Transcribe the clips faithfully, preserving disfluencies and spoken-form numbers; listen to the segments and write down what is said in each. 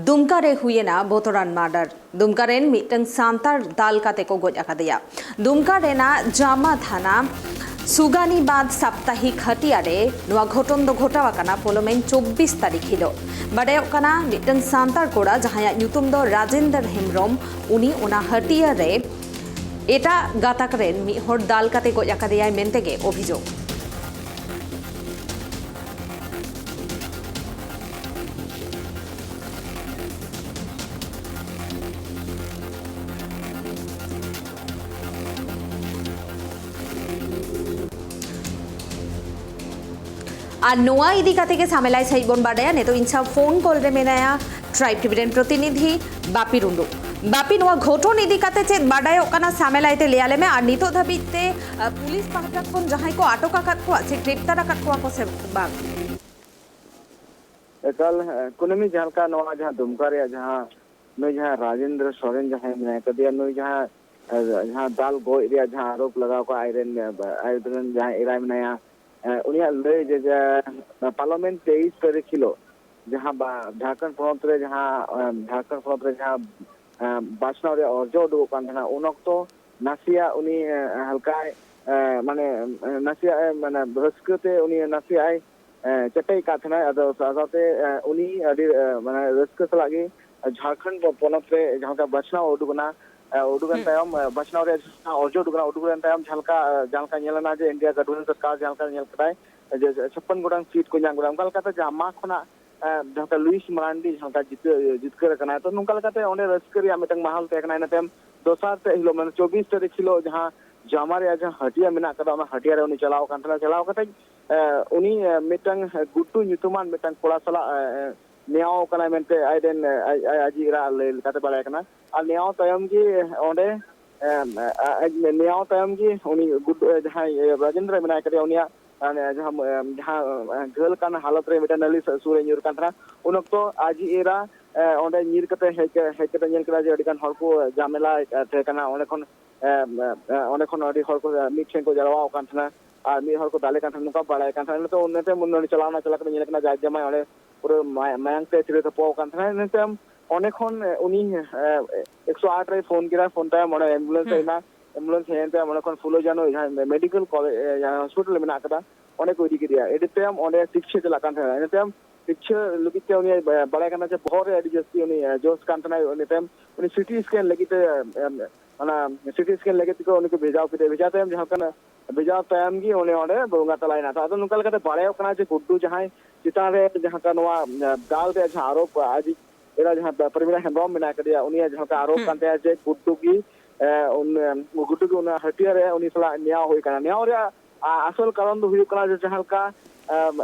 ᱫᱩᱢᱠᱟ ᱨᱮ ᱦᱩᱭᱮᱱᱟ ᱵᱚᱛᱚᱨᱟᱱ ᱢᱟᱨᱰᱟᱨ᱾ ᱫᱩᱢᱠᱟ ᱨᱮᱱ ᱢᱤᱫᱴᱟᱝ ᱥᱟᱱᱛᱟᱲ ᱫᱟᱞ ᱠᱟᱛᱮ ᱠᱚ ᱜᱚᱡ ᱟᱠᱟᱫᱮᱭᱟ᱾ ᱫᱩᱢᱠᱟ ᱨᱮᱱᱟᱜ ᱡᱟᱢᱟ ᱛᱷᱟᱱᱟ ᱥᱩᱜᱟᱱᱤᱵᱟᱫᱽ ᱥᱟᱯᱛᱟᱦᱤᱠ ᱦᱟᱹᱴᱤᱭᱟ ᱨᱮ ᱱᱚᱣᱟ ᱜᱷᱚᱴᱚᱱ ᱫᱚ ᱜᱷᱚᱴᱟᱣ ᱟᱠᱟᱱᱟ ᱯᱚᱞᱚᱢᱮᱱ ᱪᱚᱵᱵᱤᱥ ᱛᱟᱹᱨᱤᱠᱷ ᱦᱤᱞᱳᱜ᱾ ᱵᱟᱰᱟᱭᱚᱜ ᱠᱟᱱᱟ, ᱢᱤᱫᱴᱟᱝ ᱥᱟᱱᱛᱟᱲ ᱠᱚᱲᱟ, ᱡᱟᱦᱟᱸᱭᱟᱜ ᱧᱩᱛᱩᱢ ᱫᱚ ᱨᱟᱡᱮᱱᱫᱨ ᱦᱮᱢᱵᱨᱚᱢ, ᱩᱱᱤ ᱚᱱᱟ ᱦᱟᱹᱴᱤᱭᱟ ᱨᱮ ᱮᱴᱟᱜ ᱜᱟᱛᱟᱠ ᱨᱮᱱ ᱢᱤᱫ ᱦᱚᱲ ᱫᱟᱞ ᱠᱟᱛᱮ ᱜᱚᱡ ᱟᱠᱟᱫᱮᱭᱟᱭ ᱢᱮᱱᱛᱮ ᱜᱮ ᱚᱵᱷᱤᱡᱳᱜᱽ᱾ ᱟᱨ ᱱᱚᱣᱟ ᱤᱫᱤ ᱠᱟᱛᱮ ᱜᱮ ᱥᱟᱢᱮᱞᱟᱭ ᱥᱟᱺᱦᱤᱡ ᱵᱚᱱ ᱵᱟᱰᱟᱭᱟ᱾ ᱱᱤᱛᱚᱜ ᱤᱧ ᱥᱟᱶ ᱯᱷᱳᱱ ᱠᱚᱞ ᱨᱮ ᱢᱮᱱᱟᱭᱟ ᱴᱨᱟᱭᱤᱵᱽ ᱴᱤᱵᱷᱤ ᱨᱮᱱ ᱯᱨᱚᱛᱤᱱᱤᱫᱷᱤ ᱵᱟᱯᱤ ᱴᱩᱰᱩ᱾ ᱵᱟᱯᱤ, ᱱᱚᱣᱟ ᱜᱷᱚᱴᱚᱱ ᱤᱫᱤ ᱠᱟᱛᱮ ᱪᱮᱫ ᱵᱟᱰᱟᱭᱚᱜ ᱠᱟᱱᱟ, ᱥᱟᱢᱮᱞᱟᱭ ᱛᱮ ᱞᱟᱹᱭ ᱟᱞᱮ ᱢᱮ᱾ ᱟᱨ ᱱᱤᱛᱚᱜ ᱫᱷᱟᱹᱵᱤᱡ ᱛᱮ, ᱟ, ᱯᱩᱞᱤᱥ ᱯᱟᱦᱴᱟ ᱠᱷᱚᱱ ᱡᱟᱦᱟᱸᱭ ᱠᱚ ᱟᱴᱚᱠ ᱟᱠᱟᱫ ᱠᱚᱣᱟ ᱥᱮ ᱜᱨᱮᱯᱛᱟᱨ ᱟᱠᱟᱫ ᱠᱚᱣᱟ ᱠᱚ ᱥᱮ ᱵᱟᱝ? ᱮᱠᱟᱞ, ᱮ, ᱠᱩᱱᱟᱹᱢᱤ, ᱡᱟᱦᱟᱸ ᱞᱮᱠᱟ ᱱᱚᱣᱟ ᱡᱟᱦᱟᱸ ᱫᱩᱢᱠᱟ ᱨᱮᱭᱟᱜ ᱡᱟᱦᱟᱸ ᱱᱩᱭ ᱡᱟᱦᱟᱸ ᱨᱟᱡᱮᱱᱫᱨᱚ ᱥᱚᱨᱮᱱ ᱡᱟᱦᱟᱸᱭ ᱢᱮᱱᱟᱭ ᱠᱟᱫᱮᱭᱟ, ᱱᱩᱭ ᱡᱟᱦᱟᱸ, ᱮ, ᱡᱟᱦᱟᱸ ᱫᱟᱞ ᱜᱚᱡ ᱨᱮᱭᱟᱜ ᱡᱟᱦᱟᱸ ᱟᱨᱳᱯ ᱞᱟᱜᱟᱣ ᱠᱟᱜᱼᱟ ᱟᱡᱨᱮᱱ, ᱮ, ᱟᱡᱨᱮᱱ ᱡᱟᱦᱟᱸᱭ ᱮᱨᱟᱭ ᱢᱮᱱᱟᱭᱟ, ᱮ, ᱩᱱᱤᱭᱟᱜ ᱞᱟᱹᱭ ᱡᱮ, ᱡᱮ, ᱯᱟᱨᱞᱟᱢᱮᱱᱴ ᱛᱮᱭᱤᱥ ᱛᱟᱹᱨᱤᱠᱷ ᱦᱤᱞᱳᱜ ᱡᱟᱦᱟᱸ ᱵᱟ-, ᱡᱷᱟᱲᱠᱷᱚᱸᱰ ᱯᱚᱱᱚᱛ ᱨᱮ ᱡᱟᱦᱟᱸ, ᱮ, ᱡᱷᱟᱲᱠᱷᱚᱸᱰ ᱯᱚᱱᱚᱛ ᱨᱮ ᱡᱟᱦᱟᱸ, ᱮ, ᱵᱟᱪᱷᱱᱟᱣ ᱨᱮᱭᱟᱜ ᱚᱨᱡᱚ ᱩᱰᱩᱠᱚᱜ ᱠᱟᱱ ᱛᱟᱦᱮᱱᱟ, ᱩᱱ ᱚᱠᱛᱚ ᱱᱟᱥᱮᱭᱟᱜ ᱩᱱᱤ, ᱮ, ᱦᱟᱞᱠᱟᱭ, ᱮ, ᱢᱟᱱᱮ, ᱮ, ᱱᱟᱥᱮᱭᱟᱜ ᱮ, ᱢᱟᱱᱮ, ᱨᱟᱹᱥᱠᱟᱹ ᱛᱮ ᱩᱱᱤ ᱱᱟᱥᱮᱭᱟᱜ ᱮ ᱮ, ᱪᱮᱴᱮᱡ ᱟᱠᱟᱫ ᱛᱟᱦᱮᱱᱟᱭ᱾ ᱟᱫᱚ ᱥᱟᱶ ᱥᱟᱶᱛᱮ, ᱮ, ᱩᱱᱤ ᱟᱹᱰᱤ, ᱮ, ᱢᱟᱱᱮ, ᱨᱟᱹᱥᱠᱟᱹ ᱥᱟᱞᱟᱜ ᱜᱮ ᱡᱷᱟᱲᱠᱷᱚᱸᱰ ᱯᱚᱱᱚᱛ ᱨᱮ ᱡᱟᱦᱟᱸ ᱞᱮᱠᱟ ᱵᱟᱪᱷᱱᱟᱣ ᱩᱰᱩᱠ ᱮᱱᱟ, ᱮ, ᱩᱰᱩᱠ ᱮᱱ ᱦᱩᱸ᱾ ᱛᱟᱭᱚᱢ, ᱮ, ᱵᱟᱪᱷᱱᱟᱣ ᱨᱮᱭᱟᱜ ᱡᱟᱦᱟᱸ ᱚᱨᱡᱚ ᱩᱰᱩᱠ ᱮᱱᱟ, ᱩᱰᱩᱠ ᱮᱱ ᱛᱟᱭᱚᱢ ᱡᱟᱦᱟᱸ ᱞᱮᱠᱟ, ᱮ, ᱡᱟᱦᱟᱸ ᱞᱮᱠᱟ ᱧᱮᱞ ᱮᱱᱟ ᱡᱮ ᱤᱱᱰᱤᱭᱟ ᱜᱟᱴᱵᱟᱹᱱ ᱥᱚᱨᱠᱟᱨ ᱡᱟᱦᱟᱸ ᱞᱮᱠᱟ ᱧᱮᱞ ᱠᱮᱫᱟᱭ ᱡᱮ ᱪᱷᱟᱯᱯᱟᱱ ᱜᱚᱴᱟᱝ ᱥᱤᱴ ᱠᱚ ᱧᱟᱢ ᱠᱮᱫᱟ, ᱚᱱᱠᱟ ᱞᱮᱠᱟᱛᱮ ᱡᱟᱢᱟ ᱠᱷᱚᱱᱟᱜ, ᱮ, ᱡᱟᱦᱟᱸ ᱞᱮᱠᱟ ᱞᱩᱭᱤᱥ ᱢᱟᱨᱟᱱᱰᱤ ᱡᱟᱦᱟᱸ ᱞᱮᱠᱟ ᱡᱤᱛᱟᱹ-, ᱡᱤᱛᱠᱟᱹᱨ ᱟᱠᱟᱱᱟᱭ, ᱛᱚ ᱱᱚᱝᱠᱟ ᱞᱮᱠᱟᱛᱮ ᱚᱸᱰᱮ ᱨᱟᱹᱥᱠᱟᱹ ᱨᱮᱭᱟᱜ ᱢᱤᱫᱴᱟᱝ ᱢᱟᱦᱚᱞ ᱛᱟᱦᱮᱸ ᱠᱟᱱᱟ᱾ ᱤᱱᱟᱹ ᱛᱟᱭᱚᱢ ᱫᱚᱥᱟᱨ ᱛᱮ ᱦᱤᱞᱳᱜ, ᱢᱟᱱᱮ ᱪᱚᱵᱵᱤᱥ ᱛᱟᱹᱨᱤᱠᱷ ᱦᱤᱞᱳᱜ ᱡᱟᱦᱟᱸ ᱡᱟᱢᱟ ᱨᱮᱭᱟᱜ ᱡᱟᱦᱟᱸ ᱦᱟᱹᱴᱤᱭᱟ ᱢᱮᱱᱟᱜ ᱠᱟᱫᱟ, ᱚᱱᱟ ᱦᱟᱹᱴᱤᱭᱟ ᱨᱮ ᱩᱱᱤ ᱪᱟᱞᱟᱣ ᱟᱠᱟᱱ ᱛᱟᱦᱮᱱᱟ᱾ ᱪᱟᱞᱟᱣ ᱠᱟᱛᱮ, ᱮ, ᱩᱱᱤ, ᱮ, ᱢᱤᱫᱴᱟᱝ ᱜᱩᱰᱰᱩ ᱧᱩᱛᱩᱢᱟᱱ ᱢᱤᱫᱴᱟᱝ ᱠᱚᱲᱟ ᱥᱟᱞᱟᱜ, ᱮ, ᱮ, ᱱᱮᱭᱟᱣ ᱠᱟᱱᱟᱭ ᱢᱮᱱᱛᱮ ᱟᱡᱨᱮᱱ, ᱮ, ᱟᱡ, ᱟᱡ, ᱟᱡᱤᱡ ᱮᱨᱟ ᱞᱟᱹᱭ ᱞᱮᱠᱟᱛᱮ ᱵᱟᱲᱟᱭ ᱠᱟᱱᱟ᱾ ᱟᱨ ᱱᱮᱭᱟᱣ ᱛᱟᱭᱚᱢ ᱜᱮ ᱚᱸᱰᱮ, ᱮ, ᱮ, ᱱᱮᱭᱟᱣ ᱛᱟᱭᱚᱢ ᱜᱮ ᱩᱱᱤ ᱜᱩᱰᱰᱩ, ᱮ, ᱡᱟᱦᱟᱸᱭ, ᱮ, ᱨᱟᱡᱮᱱᱫᱨᱚ ᱢᱮᱱᱟᱭ ᱠᱟᱫᱮᱭᱟ, ᱩᱱᱤᱭᱟᱜ, ᱮ, ᱡᱟᱦᱟᱸ, ᱮ, ᱡᱟᱦᱟᱸ, ᱮ, ᱜᱷᱟᱹᱞ ᱠᱟᱱ ᱦᱟᱞᱚᱛ ᱨᱮ ᱢᱤᱫᱴᱟᱝ ᱱᱟᱹᱞᱤ ᱥᱩᱨ ᱨᱮ ᱧᱩᱨ ᱠᱟᱱ ᱛᱟᱦᱮᱱᱟ᱾ ᱩᱱ ᱚᱠᱛᱚ ᱟᱡᱤᱡ ᱮᱨᱟ, ᱮ, ᱚᱸᱰᱮ ᱧᱤᱨ ᱠᱟᱛᱮ ᱦᱮᱡ, ᱦᱮᱡ ᱠᱟᱛᱮ ᱧᱮᱞ ᱠᱮᱫᱟ ᱡᱮ ᱟᱹᱰᱤ ᱜᱟᱱ ᱦᱚᱲ ᱠᱚ ᱡᱟᱢᱮᱞᱟ ᱛᱟᱦᱮᱸ ᱠᱟᱱᱟ᱾ ᱚᱸᱰᱮ ᱠᱷᱚᱱ ᱮ, ᱮ, ᱚᱸᱰᱮ ᱠᱷᱚᱱ ᱟᱹᱰᱤ ᱦᱚᱲ ᱠᱚ, ᱮ, ᱢᱤᱫ ᱴᱷᱮᱱ ᱠᱚ ᱡᱟᱨᱣᱟ ᱟᱠᱟᱱ ᱛᱟᱦᱮᱱᱟ ᱟᱨ ᱢᱤᱫ ᱦᱚᱲ ᱠᱚ ᱫᱟᱞᱮ ᱠᱟᱱ ᱛᱟᱦᱮᱱᱟ, ᱱᱚᱝᱠᱟ ᱵᱟᱲᱟᱭ ᱠᱟᱱ ᱛᱟᱦᱮᱱᱟ᱾ ᱱᱤᱛᱚᱜ ᱩᱱᱤ ᱴᱷᱮᱱ ᱩᱱᱤ ᱪᱟᱞᱟᱣ ᱮᱱᱟ, ᱪᱟᱞᱟᱣ ᱠᱟᱛᱮ ᱧᱮᱞ ᱠᱟᱱᱟ ᱡᱮ ᱟᱡ ᱡᱟᱢᱟᱭ ᱚᱸᱰᱮ ᱯᱩᱨᱟᱹ ᱢᱟᱭ-, ᱢᱟᱭᱟᱝ ᱛᱮ ᱪᱤᱨᱟᱹ ᱛᱚᱯᱚ ᱟᱠᱟᱱ ᱛᱟᱦᱮᱱᱟ᱾ ᱤᱱᱟᱹ ᱛᱟᱭᱚᱢ ᱚᱸᱰᱮ ᱠᱷᱚᱱ, ᱮ, ᱩᱱᱤ, ᱮ, ᱮᱠᱥᱚ ᱟᱴ ᱨᱮᱭ ᱯᱷᱳᱱ ᱠᱮᱫᱟ᱾ ᱯᱷᱳᱱ ᱛᱟᱭᱚᱢ ᱚᱸᱰᱮ ᱮᱢᱵᱩᱞᱮᱱᱥ ᱦᱮᱡ ᱮᱱᱟ᱾ ᱮᱢᱵᱩᱞᱮᱱᱥ ᱦᱮᱡ ᱮᱱ ᱛᱟᱭᱚᱢ ᱚᱸᱰᱮ ᱠᱷᱚᱱ ᱯᱷᱩᱞᱳ ᱡᱷᱟᱱᱳ ᱡᱟᱦᱟᱸ ᱢᱮᱰᱤᱠᱮᱞ ᱠᱚᱞᱮᱡᱽ, ᱮ, ᱡᱟᱦᱟᱸ ᱦᱚᱥᱯᱤᱴᱟᱞ ᱢᱮᱱᱟᱜ ᱟᱠᱟᱫᱟ, ᱚᱸᱰᱮ ᱠᱚ ᱤᱫᱤ ᱠᱮᱫᱮᱭᱟ᱾ ᱤᱫᱤ ᱛᱟᱭᱚᱢ ᱚᱸᱰᱮ ᱪᱤᱠᱤᱛᱥᱟ ᱪᱟᱞᱟᱜ ᱠᱟᱱ ᱛᱟᱦᱮᱱᱟ᱾ ᱤᱱᱟᱹ ᱛᱟᱭᱚᱢ ᱪᱤᱠᱤᱛᱥᱟ ᱞᱟᱹᱜᱤᱫ ᱛᱮ ᱩᱱᱤ, ᱮ, ᱵᱟᱲᱟᱭ ᱠᱟᱱᱟ ᱡᱮ ᱵᱚᱦᱚᱜ ᱨᱮ ᱟᱹᱰᱤ ᱡᱟᱹᱥᱛᱤ ᱩᱱᱤ, ᱮ, ᱡᱳᱥ ᱠᱟᱱ ᱛᱟᱦᱮᱱᱟ᱾ ᱤᱱᱟᱹ ᱛᱟᱭᱚᱢ ᱩᱱᱤ ᱥᱤᱴᱤ ᱥᱠᱮᱱ ᱞᱟᱹᱜᱤᱫ ᱛᱮ, ᱮ, ᱮ, ᱚᱱᱟ ᱥᱤᱴᱤ ᱥᱠᱮᱱ ᱞᱟᱹᱜᱤᱫ ᱛᱮᱠᱚ ᱩᱱᱤ ᱠᱚ ᱵᱷᱮᱡᱟ ᱠᱮᱫᱮᱭᱟ᱾ ᱵᱷᱮᱡᱟ ᱛᱟᱭᱚᱢ ᱡᱟᱦᱟᱸ ᱠᱟᱱᱟ, ᱵᱷᱮᱡᱟ ᱛᱟᱭᱚᱢ ᱜᱮ ᱩᱱᱤ ᱚᱸᱰᱮ ᱵᱚᱸᱜᱟ ᱛᱟᱞᱟᱭᱮᱱᱟ᱾ ᱛᱚ, ᱟᱫᱚ ᱱᱚᱝᱠᱟ ᱞᱮᱠᱟᱛᱮ ᱵᱟᱲᱟᱭᱚᱜ ᱠᱟᱱᱟ ᱡᱮ ᱜᱩᱰᱰᱩ ᱡᱟᱦᱟᱸᱭ ᱪᱮᱛᱟᱱ ᱨᱮ ᱡᱟᱦᱟᱸ ᱠᱟ ᱱᱚᱣᱟ, ᱮ, ᱫᱟᱞ ᱨᱮᱭᱟᱜ ᱡᱟᱦᱟᱸ ᱟᱨᱳᱯ, ᱟᱡᱤᱡ ᱮᱨᱟ ᱡᱟᱦᱟᱸ ᱯᱨᱮᱢᱤᱞᱟ ᱦᱮᱢᱵᱨᱚᱢ ᱢᱮᱱᱟᱭ ᱠᱟᱫᱮᱭᱟ, ᱩᱱᱤᱭᱟᱜ ᱡᱟᱦᱟᱸ ᱠᱟ ᱟᱨᱳᱯ ᱦᱩᱸ᱾ ᱠᱟᱱ ᱛᱟᱭᱟ ᱡᱮ ᱜᱩᱰᱰᱩ ᱜᱮ, ᱮ, ᱩᱱ, ᱮ, ᱜᱩᱰᱰᱩ ᱜᱮ ᱚᱱᱟ ᱦᱟᱹᱴᱤᱭᱟᱹ ᱨᱮ ᱩᱱᱤ ᱥᱟᱞᱟᱜ ᱱᱮᱭᱟᱣ ᱦᱩᱭ ᱠᱟᱱᱟ᱾ ᱱᱮᱭᱟᱣ ᱨᱮᱭᱟᱜ, ᱟ, ᱟᱥᱚᱞ ᱠᱟᱨᱚᱱ ᱫᱚ ᱦᱩᱭᱩᱜ ᱠᱟᱱᱟ ᱡᱮ ᱡᱟᱦᱟᱸ ᱞᱮᱠᱟ, ᱮ,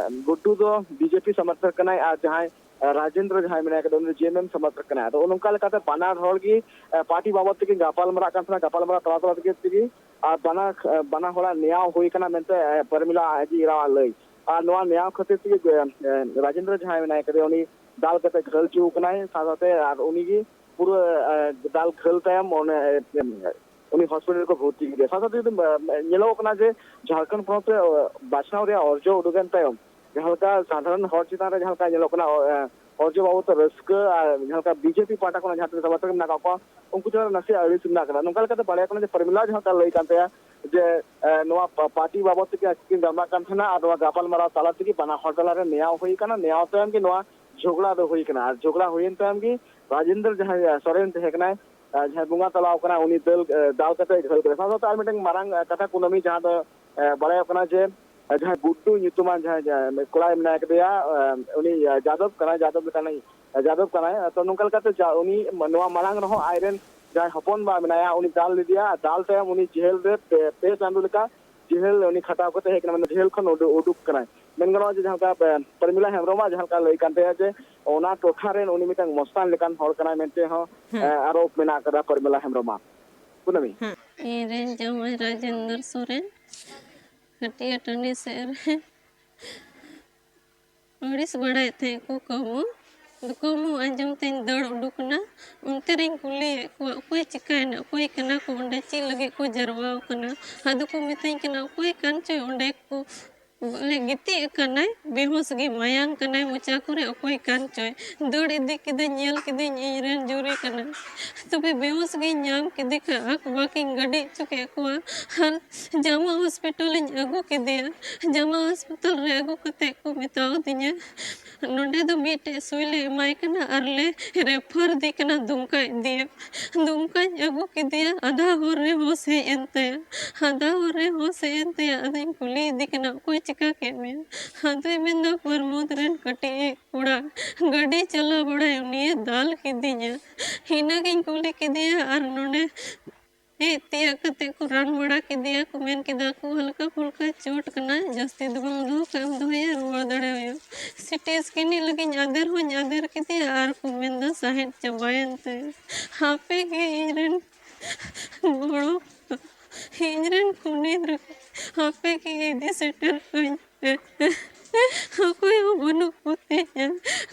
ᱜᱩᱰᱰᱩ ᱫᱚ ᱵᱤᱡᱮᱯᱤ ᱥᱚᱢᱚᱨᱛᱷᱚᱠ ᱠᱟᱱᱟᱭ ᱟᱨ ᱡᱟᱦᱟᱸᱭ, ᱮ, ᱨᱟᱡᱮᱱᱫᱨᱚ ᱡᱟᱦᱟᱸᱭ ᱢᱮᱱᱟᱭ ᱠᱟᱫᱮᱭᱟ, ᱩᱱᱤ ᱫᱚ ᱡᱮᱮᱢᱮᱢ ᱥᱚᱢᱚᱨᱛᱷᱚᱠ ᱠᱟᱱᱟᱭ᱾ ᱟᱫᱚ ᱱᱚᱝᱠᱟ ᱞᱮᱠᱟᱛᱮ ᱵᱟᱱᱟᱨ ᱦᱚᱲ ᱜᱮ, ᱮ, ᱯᱟᱨᱴᱤ ᱵᱟᱵᱚᱫ ᱛᱮᱠᱤᱱ ᱜᱟᱯᱟᱞ ᱢᱟᱨᱟᱜ ᱠᱟᱱ ᱛᱟᱦᱮᱱᱟ, ᱜᱟᱯᱟᱞ ᱢᱟᱨᱟᱜ ᱛᱟᱞᱟ ᱛᱟᱞᱟ ᱛᱮᱜᱮ, ᱛᱮᱜᱮ ᱟᱨ ᱵᱟᱱᱟ, ᱮ, ᱵᱟᱱᱟ ᱦᱚᱲᱟᱜ ᱱᱮᱭᱟᱣ ᱦᱩᱭ ᱠᱟᱱᱟ ᱢᱮᱱᱛᱮ, ᱮ, ᱯᱨᱮᱢᱤᱞᱟ ᱟᱡ ᱮᱨᱟᱣᱟᱜ ᱞᱟᱹᱭ᱾ ᱟᱨ ᱱᱚᱣᱟ ᱱᱮᱭᱟᱣ ᱠᱷᱟᱹᱛᱤᱨ ᱛᱮᱜᱮ, ᱮ, ᱮ, ᱨᱟᱡᱮᱱᱫᱨᱚ ᱡᱟᱦᱟᱸᱭ ᱢᱮᱱᱟᱭ ᱠᱟᱫᱮᱭᱟ, ᱩᱱᱤ ᱫᱟᱞ ᱠᱟᱛᱮ ᱜᱷᱟᱹᱞ ᱦᱚᱪᱚ ᱠᱟᱱᱟᱭ, ᱥᱟᱶ ᱥᱟᱶᱛᱮ ᱟᱨ ᱩᱱᱤ ᱜᱮ ᱯᱩᱨᱟᱹ, ᱮ, ᱫᱟᱞ ᱜᱷᱟᱹᱞ ᱛᱟᱭᱚᱢ ᱚᱱᱮ, ᱮ, ᱩᱱᱤ ᱦᱚᱥᱯᱤᱴᱟᱞ ᱨᱮᱠᱚ ᱵᱷᱚᱨᱛᱤ ᱠᱮᱫᱮᱭᱟ᱾ ᱥᱟᱶ ᱥᱟᱶᱛᱮ ᱡᱩᱫᱤ, ᱮ, ᱧᱮᱞᱚᱜᱚᱜ ᱠᱟᱱᱟ ᱡᱮ ᱡᱷᱟᱲᱠᱷᱚᱸᱰ ᱯᱚᱱᱚᱛ ᱨᱮ, ᱮ, ᱵᱟᱪᱷᱱᱟᱣ ᱨᱮᱭᱟᱜ ᱚᱨᱡᱚ ᱩᱰᱩᱠᱮᱱ ᱛᱟᱭᱚᱢ ᱡᱟᱦᱟᱸ ᱞᱮᱠᱟ ᱥᱟᱫᱷᱟᱨᱚᱱ ᱦᱚᱲ ᱪᱮᱛᱟᱱ ᱨᱮ ᱡᱟᱦᱟᱸ ᱞᱮᱠᱟ ᱧᱮᱞᱚᱜ ᱠᱟᱱᱟ, ᱚ, ᱮ, ᱚᱨᱡᱚ ᱵᱟᱵᱚᱫ ᱛᱮ ᱨᱟᱹᱥᱠᱟᱹ ᱟᱨ ᱡᱟᱦᱟᱸ ᱞᱮᱠᱟ ᱵᱤᱡᱮᱯᱤ ᱯᱟᱦᱴᱟ ᱠᱷᱚᱱᱟᱜ ᱡᱟᱦᱟᱸ ᱛᱤᱱᱟᱹᱜ ᱥᱚᱢᱚᱨᱛᱷᱚᱠ ᱢᱮᱱᱟᱜ ᱟᱠᱟᱫ ᱠᱚᱣᱟ, ᱩᱱᱠᱩ ᱪᱮᱛᱟᱱ ᱨᱮ ᱱᱟᱥᱮ ᱟᱹᱲᱤᱥ ᱢᱮᱱᱟᱜ ᱟᱠᱟᱫᱟ᱾ ᱱᱚᱝᱠᱟ ᱞᱮᱠᱟᱛᱮ ᱵᱟᱲᱟᱭ ᱠᱟᱱᱟ ᱡᱮ ᱯᱨᱮᱢᱤᱞᱟ ᱡᱟᱦᱟᱸ ᱞᱮᱠᱟ ᱞᱟᱹᱭ ᱠᱟᱱ ᱛᱟᱭᱟ ᱡᱮ, ᱮ, ᱱᱚᱣᱟ ᱯᱟ-, ᱯᱟᱨᱴᱤ ᱵᱟᱵᱚᱫ ᱛᱮᱜᱮ ᱟᱹᱠᱤᱱ ᱠᱤᱱ ᱜᱟᱞᱢᱟᱨᱟᱜ ᱠᱟᱱ ᱛᱟᱦᱮᱱᱟ ᱟᱨ ᱱᱚᱣᱟ ᱜᱟᱯᱟᱞᱢᱟᱨᱟᱣ ᱛᱟᱞᱟ ᱛᱮᱜᱮ ᱵᱟᱱᱟ ᱦᱚᱲ ᱛᱟᱞᱟᱨᱮ ᱱᱮᱭᱟᱣ ᱦᱩᱭ ᱟᱠᱟᱱᱟ᱾ ᱱᱮᱭᱟᱣ ᱛᱟᱭᱚᱢ ᱜᱮ ᱱᱚᱣᱟ ᱡᱷᱚᱜᱽᱲᱟ ᱫᱚ ᱦᱩᱭ ᱟᱠᱟᱱᱟ᱾ ᱟᱨ ᱡᱷᱚᱜᱽᱲᱟ ᱦᱩᱭᱮᱱ ᱛᱟᱭᱚᱢ ᱜᱮ ᱨᱟᱡᱮᱱᱫᱨᱚ ᱡᱟᱦᱟᱸᱭ, ᱮ, ᱥᱚᱨᱮᱱ ᱛᱟᱦᱮᱸ ᱠᱟᱱᱟᱭ, ᱮ, ᱡᱟᱦᱟᱸᱭ ᱵᱚᱸᱜᱟ ᱛᱟᱞᱟᱣ ᱠᱟᱱᱟ, ᱩᱱᱤ ᱫᱟᱞ, ᱮ, ᱫᱟᱞ ᱠᱟᱛᱮ ᱜᱷᱟᱹᱞ ᱠᱮᱫᱟ᱾ ᱥᱟᱶ ᱥᱟᱶᱛᱮ ᱟᱨ ᱢᱤᱫᱴᱟᱝ ᱢᱟᱨᱟᱝ, ᱮ, ᱠᱟᱛᱷᱟ ᱠᱩᱱᱟᱹᱢᱤ ᱡᱟᱦᱟᱸ ᱫᱚ, ᱮ, ᱵᱟᱲᱟᱭᱚᱜ ᱠᱟᱱᱟ ᱡᱮ, ᱮ, ᱡᱟᱦᱟᱸᱭ ᱜᱩᱰᱰᱩ ᱧᱩᱛᱩᱢᱟᱱ ᱡᱟᱦᱟᱸᱭ, ᱡᱟᱦᱟᱸᱭ ᱠᱚᱲᱟᱭ ᱢᱮᱱᱟᱭ ᱠᱟᱫᱮᱭᱟ, ᱮ, ᱩᱱᱤ, ᱮ, ᱡᱟᱫᱚᱵ ᱠᱟᱱᱟᱭ, ᱡᱟᱫᱚᱵ ᱞᱮᱠᱟᱱᱤᱡ, ᱮ, ᱡᱟᱫᱚᱵ ᱠᱟᱱᱟᱭ᱾ ᱛᱚ, ᱱᱚᱝᱠᱟ ᱞᱮᱠᱟᱛᱮ ᱡᱟ-, ᱩᱱᱤ ᱱᱚᱣᱟ ᱢᱟᱲᱟᱝ ᱨᱮᱦᱚᱸ ᱟᱡᱨᱮᱱ ᱡᱟᱦᱟᱸᱭ ᱦᱚᱯᱚᱱ ᱵᱟ ᱢᱮᱱᱟᱭᱟ, ᱩᱱᱤ ᱫᱟᱞ ᱞᱮᱫᱮᱭᱟ᱾ ᱫᱟᱞ ᱛᱟᱭᱚᱢ ᱩᱱᱤ ᱡᱮᱦᱮᱞ ᱨᱮ ᱯᱮ, ᱯᱮ ᱪᱟᱸᱫᱳ ᱞᱮᱠᱟ ᱡᱮᱦᱮᱞ ᱩᱱᱤ ᱠᱷᱟᱴᱟᱣ ᱠᱟᱛᱮ ᱦᱮᱡ ᱠᱟᱱᱟ, ᱢᱟᱱᱮ ᱡᱮᱦᱮᱞ ᱠᱷᱚᱱ ᱩᱰᱩ-, ᱩᱰᱩᱠ ᱠᱟᱱᱟᱭ᱾ ᱢᱮᱱ ᱜᱟᱱᱚᱜᱼᱟ ᱡᱮ ᱡᱟᱦᱟᱸ ᱞᱮᱠᱟ, ᱮ, ᱯᱨᱮᱢᱤᱞᱟ ᱦᱮᱢᱵᱨᱚᱢᱟᱜ ᱡᱟᱦᱟᱸ ᱞᱮᱠᱟ ᱞᱟᱹᱭ ᱠᱟᱱ ᱛᱟᱭᱟ ᱡᱮ ᱚᱱᱟ ᱴᱚᱴᱷᱟ ᱨᱮᱱ ᱩᱱᱤ ᱢᱤᱫᱴᱟᱝ ᱢᱚᱥᱛᱟᱱ ᱞᱮᱠᱟᱱ ᱦᱚᱲ ᱠᱟᱱᱟᱭ ᱢᱮᱱᱛᱮ ᱦᱚᱸ, ᱦᱩᱸ᱾ ᱮ, ᱟᱨᱳᱯ ᱢᱮᱱᱟᱜ ᱟᱠᱟᱫᱟ ᱯᱨᱮᱢᱤᱞᱟ ᱦᱮᱢᱵᱨᱚᱢᱟᱜ᱾ ᱠᱩᱱᱟᱹᱢᱤ᱾ ᱦᱩᱸ᱾ ᱤᱧ ᱨᱮᱱ ᱡᱟᱶᱟᱭ ᱨᱟᱡᱮᱱᱫᱨᱚ ᱥᱚᱨᱮᱱ ᱦᱟᱹᱴᱤᱭᱟᱹ ᱴᱟᱺᱰᱤ ᱥᱮᱫ ᱨᱮ ᱟᱹᱲᱤᱥ ᱵᱟᱲᱟᱭᱮᱫ ᱛᱟᱦᱮᱸᱫ ᱠᱚ ᱠᱟᱹᱣᱢᱟᱹ᱾ ᱟᱫᱚ ᱠᱟᱹᱣᱢᱟᱹ ᱟᱸᱡᱚᱢ ᱛᱮᱧ ᱫᱟᱹᱲ ᱩᱰᱩᱠ ᱮᱱᱟ᱾ ᱚᱱᱛᱮ ᱨᱮᱧ ᱠᱩᱞᱤᱭᱮᱫ ᱠᱚᱣᱟ, "ᱚᱠᱚᱭ ᱪᱤᱠᱟᱹᱭᱮᱱᱟ? ᱚᱠᱚᱭ ᱠᱟᱱᱟ ᱠᱚ ᱚᱸᱰᱮ? ᱪᱮᱫ ᱞᱟᱹᱜᱤᱫ ᱠᱚ ᱡᱟᱨᱣᱟ ᱟᱠᱟᱱᱟ?" ᱟᱫᱚ ᱠᱚ ᱢᱤᱛᱟᱹᱧ ᱠᱟᱱᱟ, "ᱚᱠᱚᱭ ᱠᱟᱱ ᱪᱚᱭ ᱚᱸᱰᱮ ᱠᱚ ᱵᱚᱞᱮ ᱜᱤᱛᱤᱡ ᱟᱠᱟᱱᱟᱭ, ᱵᱮᱦᱩᱸᱥ ᱜᱮ, ᱢᱟᱭᱟᱝ ᱠᱟᱱᱟᱭ ᱢᱚᱪᱟ ᱠᱚᱨᱮ, ᱚᱠᱚᱭ ᱠᱟᱱ ᱪᱚᱭ᱾ ᱫᱟᱹᱲ ᱤᱫᱤ ᱠᱤᱫᱟᱹᱧ, ᱧᱮᱞ ᱠᱤᱫᱟᱹᱧ ᱤᱧ ᱨᱮᱱ ᱡᱩᱨᱤ ᱠᱟᱱᱟᱭ᱾ ᱛᱚᱵᱮ ᱵᱮᱦᱩᱸᱥ ᱜᱤᱧ ᱧᱟᱢ ᱠᱮᱫᱮ ᱠᱷᱟᱱ ᱟᱠ ᱵᱟᱠᱤᱧ ᱜᱟᱹᱰᱤ ᱦᱚᱪᱚ ᱠᱮᱫ ᱠᱚᱣᱟ ᱟᱨ ᱡᱟᱢᱟ ᱦᱚᱥᱯᱤᱴᱟᱞ ᱤᱧ ᱟᱹᱜᱩ ᱠᱮᱫᱮᱭᱟ᱾ ᱡᱟᱢᱟ ᱦᱚᱥᱯᱤᱴᱟᱞ ᱨᱮ ᱟᱹᱜᱩ ᱠᱟᱛᱮ ᱠᱚ ᱢᱮᱛᱟᱣ ᱫᱤᱧᱟ, ᱱᱚᱸᱰᱮ ᱫᱚ ᱢᱤᱫᱴᱮᱡ ᱥᱩᱭ ᱞᱮ ᱮᱢᱟᱭ ᱠᱟᱱᱟ ᱟᱨ ᱞᱮ ᱨᱮᱯᱷᱟᱨ ᱫᱮ ᱠᱟᱱᱟ ᱫᱩᱢᱠᱟ ᱤᱫᱤᱭᱟ᱾ ᱫᱩᱢᱠᱟᱧ ᱟᱹᱜᱩ ᱠᱮᱫᱮᱭᱟ, ᱟᱫᱷᱟ ᱦᱚᱨ ᱨᱮ ᱦᱚᱸ ᱦᱮᱡ ᱮᱱ ᱛᱟᱭᱟ᱾ ᱟᱫᱷᱟ ᱦᱚᱨ ᱨᱮ ᱦᱚᱸ ᱦᱮᱡ ᱮᱱ ᱛᱟᱭᱟ᱾ ᱟᱫᱚᱧ ᱠᱩᱞᱤᱭᱮᱫᱮ ᱠᱟᱱᱟ, "ᱚᱠᱚᱭ ᱪᱤᱠᱟ ᱠᱮᱫ ᱢᱮᱭᱟ?" ᱟᱫᱚᱭ ᱢᱮᱱᱫᱟ, "ᱯᱨᱚᱢᱳᱫᱽ ᱨᱮᱱ ᱠᱟᱹᱴᱤᱡ ᱠᱚᱲᱟ ᱜᱟᱹᱰᱤ ᱪᱟᱞᱟᱣ ᱵᱟᱲᱟᱭ, ᱩᱱᱤᱭᱮ ᱫᱟᱞ ᱠᱤᱫᱤᱧᱟ᱾" ᱤᱱᱟᱹᱜᱤᱧ ᱠᱩᱞᱤ ᱠᱮᱫᱮᱭᱟ, ᱟᱨ ᱱᱚᱰᱮ ᱦᱮᱡ ᱛᱤᱭᱟᱹᱜ ᱠᱟᱛᱮ ᱠᱚ ᱨᱟᱱ ᱵᱟᱲᱟ ᱠᱮᱫᱮᱭᱟ ᱠᱚ, ᱢᱮᱱ ᱠᱮᱫᱟ ᱠᱚ, "ᱦᱟᱞᱠᱟ ᱯᱷᱩᱞᱠᱟ ᱪᱳᱴ ᱠᱟᱱᱟ, ᱡᱟᱹᱥᱛᱤ ᱫᱚ ᱵᱟᱝ, ᱫᱩᱠ ᱮᱢ ᱫᱚᱦᱚᱭᱟ, ᱨᱩᱣᱟᱹᱲ ᱫᱟᱲᱮ ᱦᱩᱭᱩᱜ᱾" ᱥᱤᱴᱤ ᱥᱠᱮᱱᱤᱝ ᱞᱟᱹᱜᱤᱫ ᱟᱫᱮᱨ ᱦᱚᱸᱧ ᱟᱫᱮᱨ ᱠᱮᱫᱮᱭᱟ, ᱟᱨ ᱠᱚ ᱢᱮᱱᱫᱟ ᱥᱟᱦᱮᱫ ᱪᱟᱵᱟᱭᱮᱱ ᱛᱟᱭᱟ᱾ ᱦᱟᱯᱮ ᱜᱮ ᱤᱧ ᱨᱮᱱ ᱜᱚᱲᱚ, ᱤᱧ ᱨᱮᱱ ᱠᱷᱩᱱᱤ ᱫᱚ ᱦᱟᱯᱮ ᱜᱮ ᱤᱫᱤ ᱥᱮᱴᱮᱨ ᱠᱟᱹᱧ ᱯᱮ᱾ ᱚᱠᱚᱭ ᱦᱚᱸ ᱵᱟᱹᱱᱩᱜ ᱠᱚᱛᱤᱧᱟ᱾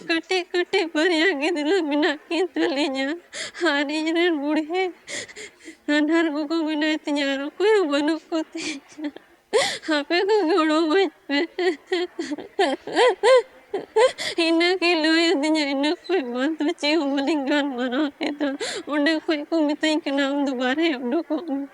ᱠᱟᱹᱴᱤᱡ ᱠᱟᱹᱴᱤᱡ ᱵᱟᱨᱭᱟ ᱜᱤᱫᱽᱨᱟᱹ ᱢᱮᱱᱟᱜ ᱠᱤᱱ ᱛᱟᱹᱞᱤᱧᱟ, ᱟᱨ ᱤᱧ ᱨᱮᱱ ᱵᱩᱲᱦᱤ ᱟᱱᱦᱟᱨ ᱜᱚᱜᱚ ᱢᱮᱱᱟᱭ ᱛᱤᱧᱟ, ᱟᱨ ᱚᱠᱚᱭ ᱦᱚᱸ ᱵᱟᱹᱱᱩᱜ ᱠᱚᱛᱤᱧᱟ᱾ ᱦᱟᱯᱮ ᱠᱚ ᱜᱚᱲᱚ ᱟᱹᱧ ᱯᱮ᱾ ᱤᱱᱟᱹ ᱜᱮ ᱞᱟᱹᱭ ᱟᱹᱫᱤᱧᱟ, ᱤᱱᱟᱹ ᱠᱷᱚᱡ ᱵᱟᱫ ᱫᱚ ᱪᱮᱫ ᱦᱚᱸ ᱵᱟᱹᱞᱤᱧ ᱜᱟᱞᱢᱟᱨᱟᱣ ᱞᱮᱫᱟ᱾ ᱚᱸᱰᱮ ᱠᱷᱚᱡ ᱠᱚ ᱢᱮᱛᱟᱹᱧ ᱠᱟᱱᱟ, "ᱟᱢ ᱫᱚ ᱵᱟᱨᱦᱮ ᱩᱰᱩᱠᱚᱜ ᱢᱮ᱾"